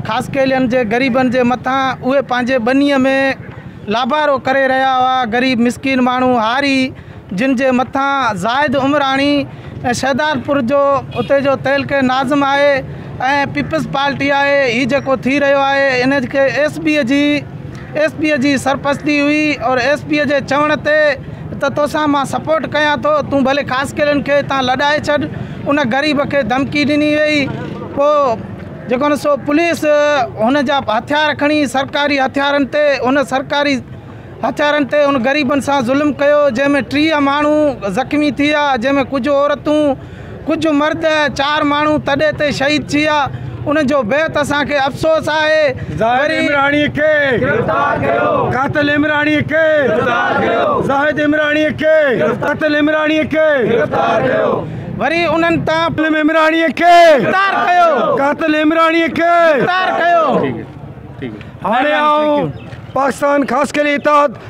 خاصخيلين جي غريبن جي مٿان اهي پنهنجي ٻنيء ۾ لابارو ڪري رهيا هئا. غريب مسڪين ماڻهو هاري جن جي مٿان زاهد عمراڻي ۽ شهدادپور جو اتي جو تعلقي ناظم آهي ۽ پيپلز پارٽي آهي. هي جيڪو ٿي رهيو آهي ان کي ايس پي جي ايس پي جي سرپرستي هئي اور ايس پي جي چوڻ تي ته توسان مان سپورٽ ڪيان ٿو، تون ڀلي خاصخيلين کي هتان لڏائي ڇڏ. ان غريب کي ڌمڪي ڏني وئي. پوء جيڪو نه سو پوليس هن جا هٿيار کڻي سرڪاري هٿيارن تي ان سرڪاري هٿيارن تي ان غريبن سان ظلم ڪيو، جنهن ۾ 30 ماڻهو زخمي ٿي ويا، جنهن ۾ ڪجهه عورتون ڪجهه مرد، 4 ماڻهو تڏي تي شهيد ٿي ويا. ان جو بيحد اسان کي افسوس آهي. زاهد عمراڻي کي گرفتار ڪيو، قاتل عمراڻي کي گرفتار ڪيو، زاهد عمراڻي کي قاتل عمراڻي کي گرفتار ڪيو. وري انهن تان عمراڻي کي گرفتار ڪيو، قاتل عمراڻي کي گرفتار ڪيو. هاڻي آئون پاڪستان خاصخيلي اتحاد